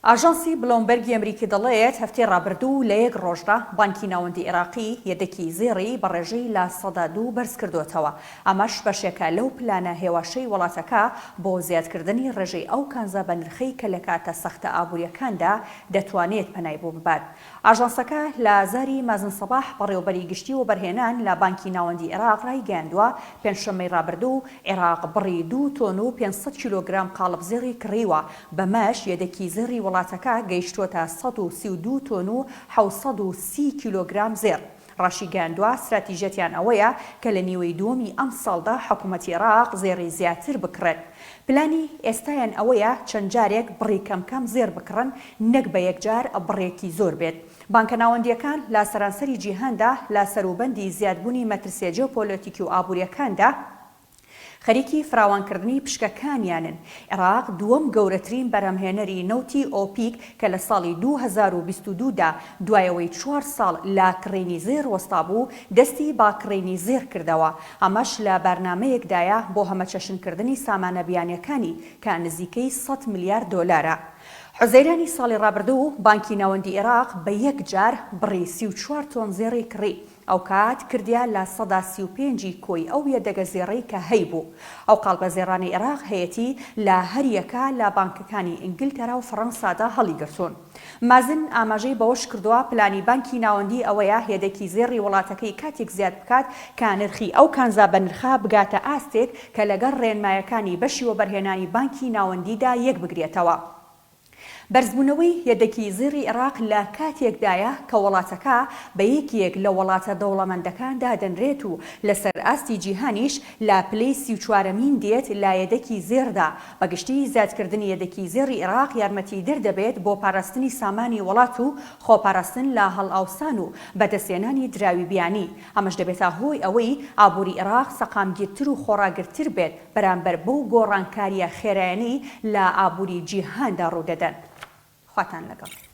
ئاژانسی بلۆمبێرگی ئەمریکی دەڵێت، هەفتەی ڕابردوو لە یەک ڕۆژدا بانکی ناوەندی عێراقی یەدەکی زێڕی بە ڕێژەی 2% بەرزکردۆتەوە، ئەمەش بەشێکە لەو پلانە هێواشەی وڵاتەکە بۆ زیادکردنی ڕێژەی ئەو کانزا بەنرخەی کە لە کاتە سەختە ئابوورییەکاندا دەتوانێت پەنای بۆ ببات. ئاژانسەکە لە زاری مازن سەباح بەڕێوەبەری گشتی وەبەرهێنان لە بانکی ناوەندی عێراق ڕایگەیاندووە، پێنجشەممەی ڕابردوو عێراق بڕی دوو تۆن و 500 کیلۆگرام قاڵب زێڕی کڕیوە، بەمەش یەدەکی زێڕی وڵاتەکە گەیشتووەتە 132 تۆن و 730 کیلۆگرام زێڕ. ڕاشیگەیاندووە، ستراتیژیەتیان ئەوەیە کە لە نیوەی دووەمی ئەمساڵدا حکومەتی عێراق زێڕی زیاتر بکڕێت. پلانی ئێستایان ئەوەیە چەند جارێک بڕی کەم کەم زێڕ بکڕن نەک بە یەکجار بڕێکی زۆر بێت. بانکە ناوەندییەکان لە سەرانسەری جیهاندا لە سەروبەندی زیادبوونی مەترسیە جیۆپۆلۆتیکی و ئابوورییەکاندا خەریکی فراوانکردنی پشکەکانیانن. عێراق دووەم گەورەترین بەرهەمهێنەری نەوتی ئۆپیک کە لە ساڵی 2022 دا دوای ئەوەی چوار ساڵ لە کڕینی زێڕ وەستابوو، دەستی بە کڕینی زێڕ کردەوە، ئەمەش لە بارنامەیەکدایە بۆ هەمەچەشنکردنی سامانە بیانیەکانی کە نزیکەی سەد ملیار دۆلارە. حوزەیرانی ساڵی ڕابردوو بانکی ناوەندی عێراق بە یەکجار بڕی 34 تۆن زێڕی کڕی، ئەوکات کردیە 35% ی کۆی ئەو یەدەگە زێڕەی کە هەیبوو. ئەو قاڵبە زێڕانەی عێراق هەیەتی لە هەریەکە لە بانکەکانی ئینگلتەرا و فەڕەنسادا هەڵیگرتوون. مازن ئاماژەی بەوەشکردووە، پلانی بانکی ناوەندی ئەوەیە یەدەکی زێڕی وڵاتەکەی کاتێک زیاد بکات کە نرخی ئەو کانزا بەنرخە بگاتە ئاستێک کە لەگەڵ ڕێنمایەکانی بەشی وەبەرهێنانی بانکی ناوەندیدا یەکبگرێتەوە. بەرزبوونەوەی یەدەکی زێڕی عێراق لە کاتێکدایە کە وڵاتەکە بە یەکێک لە وڵاتە دەوڵەمەندەکان دادەنرێت و لەسەر ئاستی جیهانیش لە پلەی 34ەمین دێت لە یەدەکی زێڕدا. بە گشتی زیادکردنی یەدەکی زێڕی عێراق یارمەتیدەر دەبێت بۆ پاراستنی سامانی وڵات و خۆپاراستن لە هەڵئاوسان و بەدەستهێنانی دراوی بیانی، ئەمەش دەبێتە هۆی ئەوەی ئابووری عێراق سەقامگیرتر و خۆڕاگرتر بێت بەرامبەر بەو گۆڕانکارییە خێرایانەی لە ئابووری جیهاندا ڕوودەدەن. خواتان لەگەڵ.